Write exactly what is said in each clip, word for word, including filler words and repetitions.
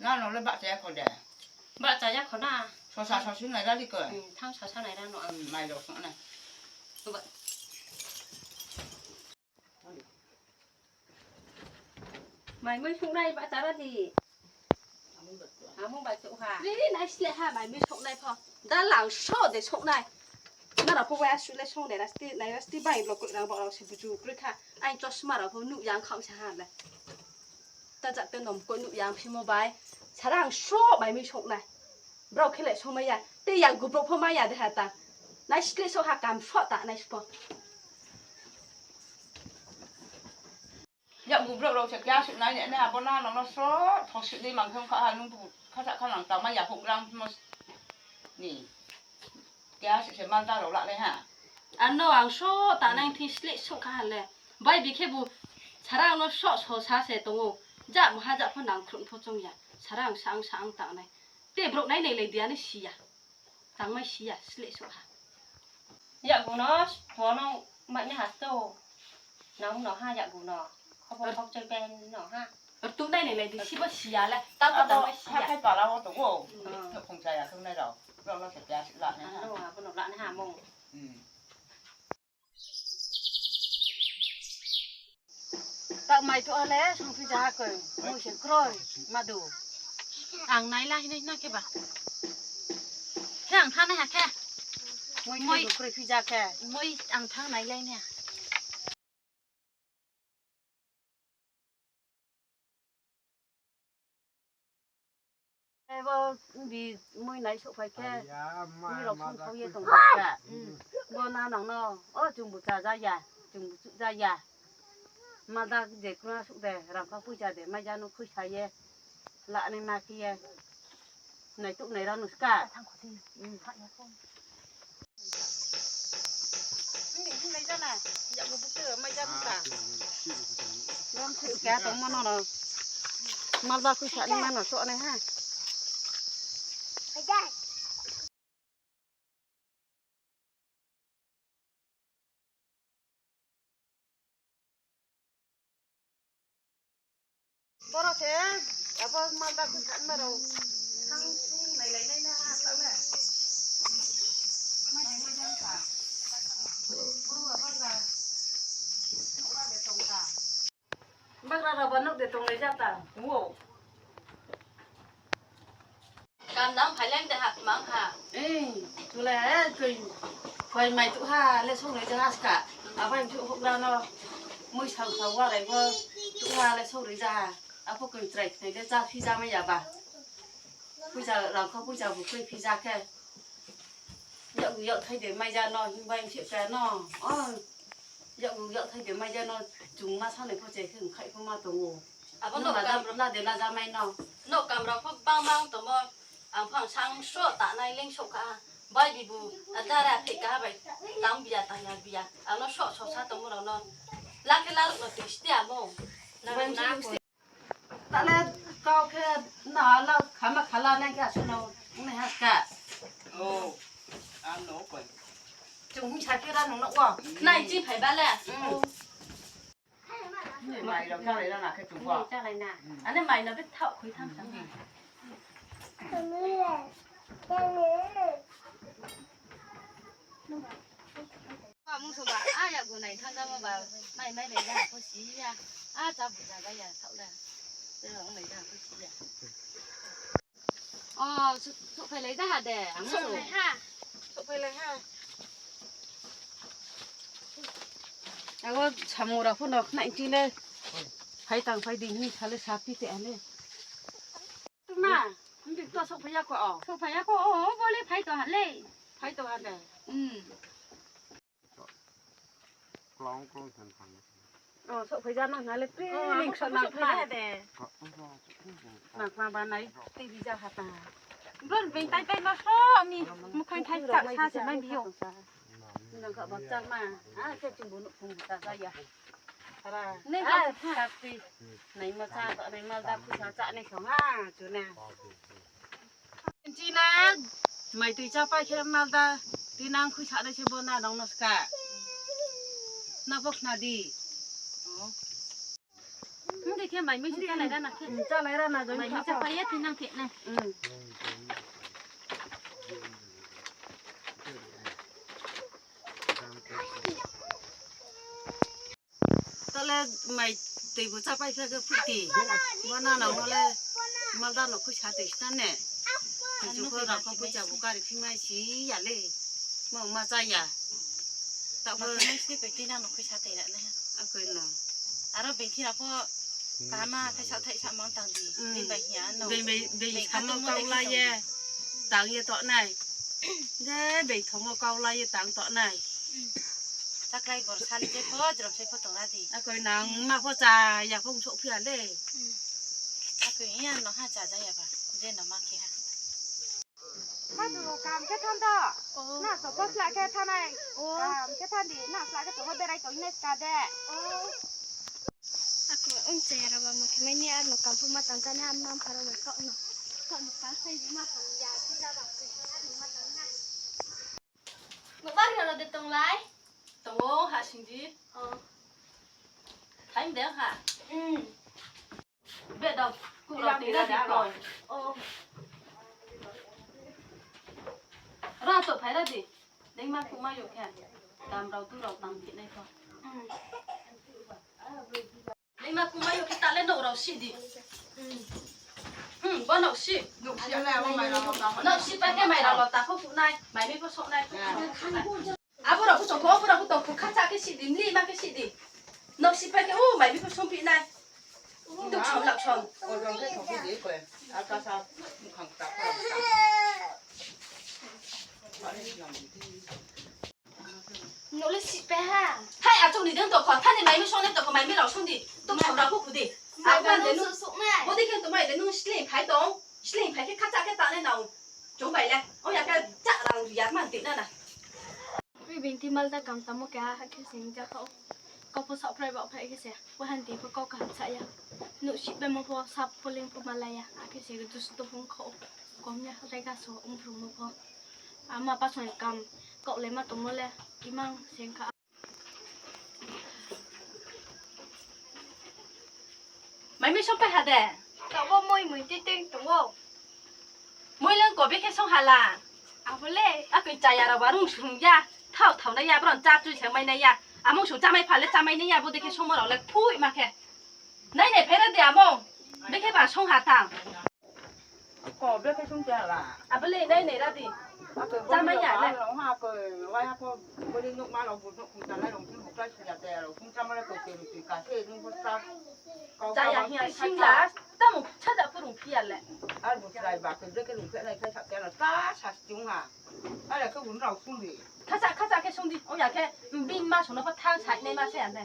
Ano le bahcha ya kho de. Bahcha ya kho na. Sosa sosi nai ra di ko. Hmm, thanng sosa nai ra no. Hmm, mai rao song nai. Ba- Mai mui song nai bahcha ra di. Amo bai chouh ha. Ri nai sle ha mai mui song nai pho. Da lang so de song nai. Nrao pho wai asu le song de rasti, nai rasti bai lo koi rang bo rao se buju kroi kha. Ai chosma rao pho nuh yang kham sa ha le. Ta jat te nom ko nuh yang phimo bai. Sarang so mai mui song nai. Brao khe le song mai ya. Te yakgu brao pho mai ya de ha ta. Nai sle so ha kam so ta nai spo. Yakgu brao rao se kya suh nai ne, ne abo na nang no sro, thok suh di mang khe ong kha ha nung bu, kha sa kha nang ta mai ya houh rang mo ni. Kya suh se malda rao la nai ha. Ano ang sro ta nai thi sle so kha ha le. Bai bi khe bu sarang no sro so sa se tong ou. Ja mo ha ja pho nang khrum pho chong ya. Sarang sa ang sa ang ta nai. Te brao nai nai lai di ano si ya. Tang mai si ya, sle so ha. Yakgu no, spo no, mai ni ha to. Nang no ha yakgu no. Khobo khok choi pen no ha. Rtu nai nai lai di, sibo si ya le. Tang ko tang mai si ya. Hathái pala wo tong ou. Hmm. Khongcha ya khong nai rao. Rao no se pya si la nai ha. Ano ha, bo no la nai ha mung. Hmm. Tak mai to ale, songphi ja ha koi. Mui se kroi, madu. Ang nai la hinai na khe ba. Khe ang thanng nai ha khe. Mui khe kroi phi ja khe. Mui ang thanng nai lai nai ha. Ebo bi mui nai souhphai khe, mui rao songkhau ye tong kha. Bo na nang no, o chungbu cha ja ya, chungbu chuh ja ya. Malda je kuna suh de, rangkha poicha de, mai ja no khuisa ye. La nai ma khe ye. Nai tuh nai ra no ska. Nini hinglai jana, yakgu buktui mai ja buka. Rom khe kya tongmo no no. Malda khuisa ni mano choh nai ha. Boro se, abo malda khuisa ni mano. Thang thung nailai nai na ha, tao na. Mai nai mai jang ka. Buru abo na. Nuh ra de tong ka. Bagra rao ba nuh de tonglai ja ta. Wo. Kam dang phai leng de ha, kmang ha. Ei, tu le, eh, koi, koi mai tuh ha, le song ri ja ha ska. Abai tuh houhgra no, mui sang sa warai bo, tuh ha le song ri ja ha. Apho koi chrai khnai le ja phi ja mai ya ba. Poicha rangkha poicha bu koi phi ja khe. Yakgu yakthai de mai ja no, himba himsih ka no. O, yakgu yakthai de mai ja no, chung ma sanai pho che khe, khai pho ma tong ou. Abo no kam rao la de la ja mai no. No kam rao pho bang bang tongmo, ang pho ang sang sro ta nai leng sokha. Bai bi bu, a dara phe ka bai, tang bia, tang ya bia. Ang no sro sro sa tongmo rao no. La khe la rao no tui sti amo. Na bai na sti. Tale kau khe na la khama khala nai khe asuh no nai ha ska. O, ano koi. Chung hing sa khe ra nung no wo. Nai chi phai ba le. Mm. Mai rao chalai na na khe chung wo. Chalai na. Ane mai no be thao khui tham sa. Mm. Ba mung so ba, a yakgu nai thanng jamo ba, mai mai lai ja pho si ya. A cha bu ja ba ya, sao la. Te ong lai ja pho si ya. O, su-, souhphai lai ja ha de, ang so. Souhphai ha. Souhphai lai ha. Abo samung rao pho no khnai ti le. Phai tang phai di hing sa le sa pi te ha le. Ma, mbi to souhphai ya kho o. Souhphai ya kho o, bo le phai to ha le. Phai to ha de. Hmm. Klong klong than than. O, souhphai ja nang ha le, pri ring so nang ha de. Nang ma ba nai, ti bi ja ha ta. Bron beng tai tai no so mi, mukhang thai tak sa se mai bi yo. Nang kha bak chal ma, a khe chung bu nuh phung ta ja ya. Hara. Nai a, kha. Tapi. Nai ma cha, nai malda khuisa cha nai song ha, chu na. China, mai tui cha pai khe malda, tinang khuisa nai se bo na nang no ska. Na bo khna di. O. Hing di khe mai mui se chálai ra na khe. Hmm, chálai ra na, joi mai mui kha chá kha. Pai ye tui nang khe nai. Hmm. Tale mai tui bo chápai kha khe phuti. Bo nana wo le malda no khuisa tui sna ne. Tui chu pho ra pho khuisa bo kari phi mai si ya le. Mo ma chá ya. Ta pho. Ma khe nai sni pai tui nang no khuisa tui ra ne. Akoi no. Aro bengthi ra pho kama thaisa thaisa mang tang di. Hmm. Bini bai hing ya no. Bini bai, bini bini kha kha tongmo tongmo dei khe kaulai ye. Tang ye tongnai. Je bini thong wo kaulai ye tang tongnai. Hmm. Taklai bor sal je pho, jrom se pho tong ra di. Akoi nang ma pho chá ya pho ong souh phi ya le. Hmm. Akoi ya no ha chá ja ya ba. Je no ma khe ha. Madu, kam khe than do. Oh. Na so pho sla khe thanai. Oh. Kam khe than di, na sla khe tongmo berai tong nai ska de. Oh. Ako ong chaya rao ba ma khe mai ni ar no kam pho ma tang ja ni ar no pharo bai kau no. Kau no kam sai di ma tang ya, khe ja ba khe ja ni ma tang na. Bo bari rao de tong lai? Tong o, ha sing di. Oh. Time de ha. Hmm. Be dao, ku rao tui ra di ko. Oh. Ra to phai ra di. Dei ma ku ma yo khe. Kam rao tu rao tang phi nai pho. Hmm. Dei ma ku ma yo khe ta le nouh rao si di. Hmm, bo nouh si. Nouh si pai khe mai rao lo ta pho phuh nai, mai mi pho souh nai. Abo rao pho tong kho, abo rao pho tong kho, khacha khe si di, mlima khe si di. Nouh si pai khe, o, mai mi pho songphi nai. Duk som lak som. Nouh le si pai ha. Hai, achouh ni dei tong kho, thani mai mi song nai tong kho, mai mi rao song di. Duk som rao pho phu di. Abo man de nung. Bo dei khe tong mai de nung sleing phai tong. Sleing phai khe khacha khe ta nai nang. Chung bai le. Ong ya khe cha rang ri ya man ti na na. Ri bini ti malda kam tamo keha khe se hing ja kha ou. Kau pho saohphrai baohphrai khe se, bo han ti pho kau kaham sa ya. Nouh si bai mo pho sap pho leing pho malai ya, akhe se dustu phung kha ou. Kom ya, rega so ongphrungmo pho. Ama pasong ni kam kaohlaima tongmo le, imang se ong kha. Mai mi songpai ha de? Taoh bo moi moi tei tei tong ou. Moi le kobe khe song ha la. Abo le. Akoi chaya rao ba rung srung ya. Thao thao nai ya, bron chá tui se mai nai ya. Amung sung chámai pha le chámai nai ya, bo dei khe songmo rao le phuihma khe. Nai nai phai ra di amung. Bekhe ba song ha tang. Ko, brekhe sung cha la. Abo le nai nai ra di. Chámai ya le. Rao ha ko, wai ha ko, bo ni nouhma rao bu nouhkhong chanai rao thing bu kláisi ya te rao thing chámai le koi tui rao tui ka se nung bo chá. Chaya hing ya sing la, tamo khacha pho rung phi ya le. Ar bu chrai ba khe brekhe rung phi nai khe sa te rao ta sa sung ha. Are khe bu rao sung di. Khacha khacha khe sung di, ong ya khe bini ma sung no pho thang sai nai ma se ya le.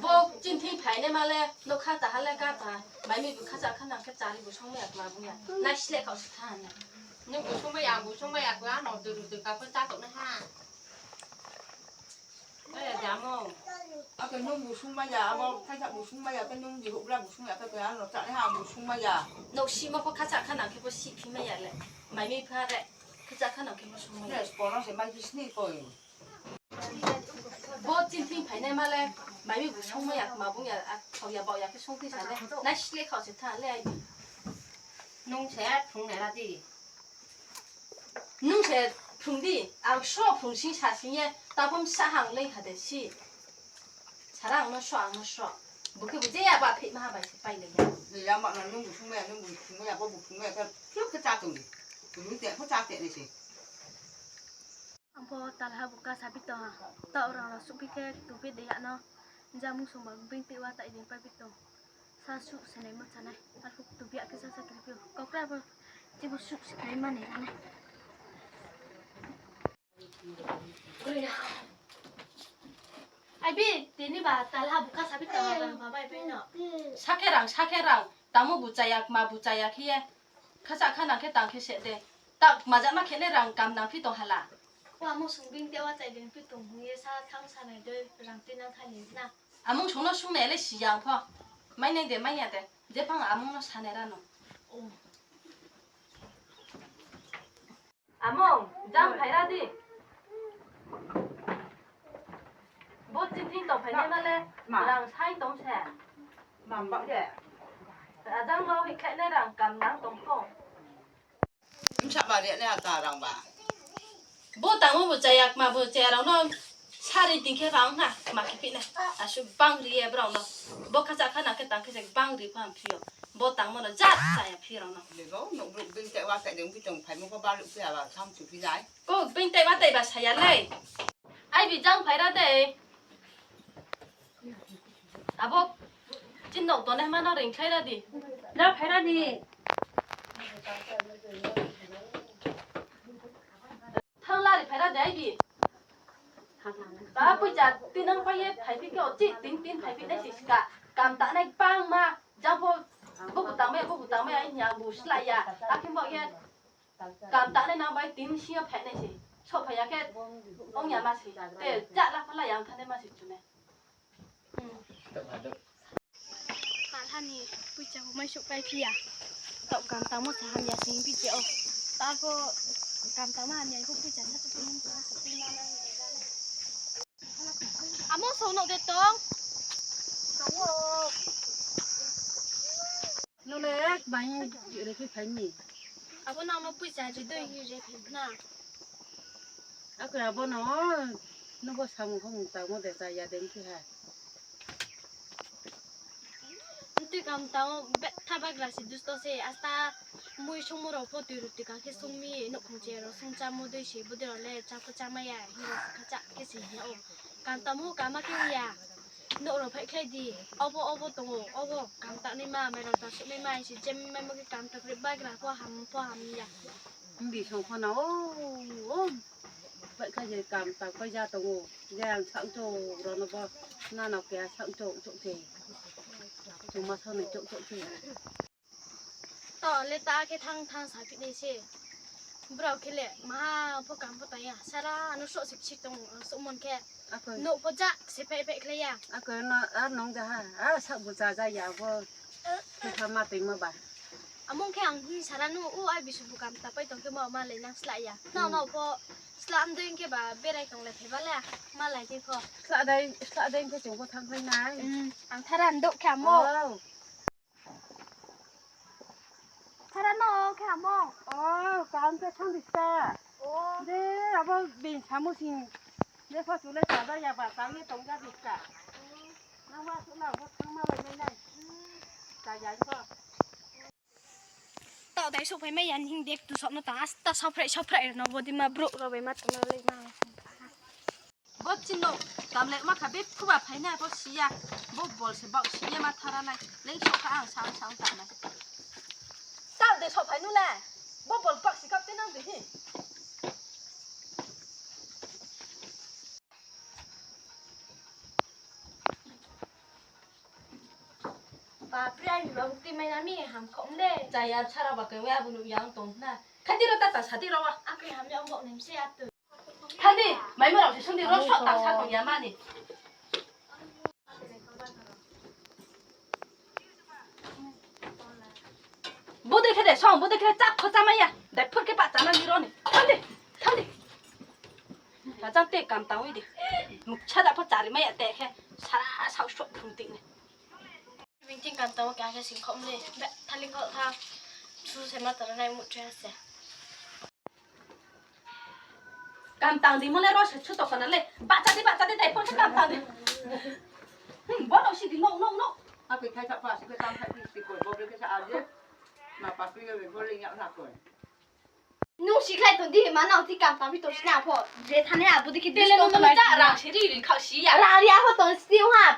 Bo chini thing phai nai ma le, nougkha taha le ka taha. Mai mi bu khacha kha nang khe chari bu songmai ya kma bung ya. Nai sleh khaoh se tha nai. Nung bu songmai ya, ang bu songmai ya, kma no duru duru ka pho chá tong nai ha. Ai ya jamo. Ake nung bu songmai ya, abo thaisa bu songmai ya, khe nung di houhgra bu songmai ya, khe ano chá nai ha, ang bu songmai ya. Nouh simo pho khacha kha nang khe pho sihphi mai ya le. Mai mi pha re, khacha kha nang khe pho songmai ya. Yes, kono se mai bisni koi. Bo chini thing phai nai ma le, mai mi bu songmai ya, kma bung ya, a, thao ya, baoh ya khe songphi sa le, nai sleh khaoh se tha le, ai. Nung se phrung nai ra di. Nung se phrung di, ang so phrung sing sa sing ye, ta pho bsa hang lei kha de si. Sara ang no so, ang no so. Bo khe bu je ya ba phih ma ha bai se pai le ya. Ni ya ma na nung bu songmai ya, nung bu songmai ya, bo bu songmai ya, khe phi khe chá tong di. Nung te pho chá te nai se. Ang pho talha buka saphi tong ha. Taoh rang rang suhphi khe tuphi de ya no. Jamung song ba bing tei wa tai ding paiphi tong. Sa suh se nai ma chanai. Arphuh tuphi ya khe sa sa kri phi ou. Kaukra bo. Chibo suh se nai ma nai nai. Ai bi, tini ba talha buka saphi tong ha, ba bai pai no. Sakhe rang, sakhe rang. Tamo buchaya, ma buchaya khe ye. Khacha kha nang khe tang khe se de. Ta maja ma khe le rang kam nang phi tong hala. Wa mo sung bing te wa tai ding phi tong hung ye sa thang sa nai de rang te nang thani na. Amung sung no sung nai le si yang pho. Mai nai de, mai ya de. Je phang amung no sa nai ra no. Oh. Amung, jang phai ra di. Bo chini thing tongphainaima le rang sai tong se. Ajang no hoihkhlai nai rang kam nang tong pho. Bsa ba ri nai ata rang ba. Bo tangmo bo chaya, kma bo chaya rao no sari ting khe rang na, kma khe phi nai. Asuh bang ri ye brao no. Bo khacha kha nang khe tang khe se bang ri pha phi yo. Bo tangmo no jat chaya phi rao no. Lego, nouh brouh being tei wa tei dei ongphi tong phaimo pho baluh phi aba tham chu phi nai. Ko being tei wa tei ba saya lei. Ai bi jang phai ra dei. Abo, chini nouh tongnai ma no reingkhlai ra di. Jang phai ra di. Thanng lari phai ra dei di. Ba poicha tinang pai ye phaiphi khe o chih tin tin phaiphi nai se ska. Kam tangnai bangma, jang pho, bo bu tangmai ya, bo bu tangmai ya, hing ya bu slái ya. Akhe bo ye, kam tangnai nang bai tin sing yo phai nai se. Souhphai ya khe, ong ya ma se. Te, jala phala yang thanai ma se chu nai. Palha ni poicha bo mai souhpai phi ya. Taoh kam tangmo sa hamya se hing phi che o. Taoh pho kam tangmo hamya pho poicha sa souhpai nang sa souhpai ma nang. Amo song no de tong. Nole bai re phi phai ni. Abo nang no poicha ri doi hi re phi na. Ako abo no, nobo samung kho mung tangmo de chaya de ongphi ha. Tui kam tang o, betha bagra se dusto se, asta mui songmo rao pho tui ruti kang khe song mi, nouhkhong che rao song chámo dei se, bodei rao le chá pho chámai ya, hing rao se khacha khe se hing ya o. Kam tangmo kama khe hing ya, nouh rao phaikhlai di, obo obo tong o, obo kam tangnaima, mairang tang souhnaima, se jemmaimo khe kam tang khe bagra pho ham pho ham ya. Himbi song pho na o, o, phaikhlai se kam tang pai ja tong o, je ang saohchouh rao no bo, nana keha saohchouh chouh se, chungma saonoi chouh chouh se. To le ta khe thanng thanng saphi nai se. Brao khe le maha pho kam pho tang ya. Sara ano souh se kchik tong, ang souhmon khe. Nouh pho jak se phaih phaih khlai ya. Ako no, a nong ja ha. A saoh bu cha ja ya bo. Khe tha ma toingmo ba. Amung khe ang hing sara nu, o ai bisu bu kam ta pai tong khe ma malai nang slah ya. Nang no pho slah mdei khe ba berai tong le phai ba le. Malai khe pho. Slah dei, slah dei khe chung pho thanngkhlai nai. Ang thara ndouh khe amo. Thara no khe amo. O, kaham khe thanng di ska. De, abo being samo sing. De pho chulai chada ya ba, tang ye tong ja di ska. Nang ma suh nang pho thanngma bai nai nai. Chaya pho. Taoh dai souhphai mai ya ni hing de, tu souh no tang asta saophrai saophrai rao no bodei ma brouh rao bai ma tong no le ma. Bo chini nouh kamlai ma kha, bephuh ba phai nai bo si ya. Bo bol se baoh si ye ma thara nai. Leing souh kha ang sa ang sa ong ta nai. Taoh de souhphai nu le. Bo bol baoh si kha te nang de hi. Bapre, aini ba mukti mai na mi ham khom le. Chaya sara ba khe abo nuh ya ong tong na. Kha di ro tata sa di ro wa. Akhe ham ya ong baoh nai se atu. Tha di, maimo rao se sung di ro, soh tang sa tong ya mani. Bodei khe de song, bodei khe de chá pho chámai ya. Daiphor khe pah chámai ni ro ni. Tham di, tham di. Rajang te kam tang wi di. Muksa da pho chári mai ya te khe. Sara sao soh thung ti ni. Bini thing kam tang wo khe ang khe sing khom le. Be, thaling kho tha. Su se ma tara nai mu tre se. Kam tang di mo le ro se chu to kana le. Bahcha di, bahcha di, daiphor khe kam tang di. Hmm, bo no si di, no, no, no. Akhe thai thak pa si khe tang thak di, si koi, bo bre khe sa a je. Ma pa kri yo, bo le yak na koi. Nung sikhlai tong di, ma nao ti kam tang phi tong sna pho. Je thane abo dei khe tele nung cha rang se ri ri khao si ya. Rang ri a pho tong si ha.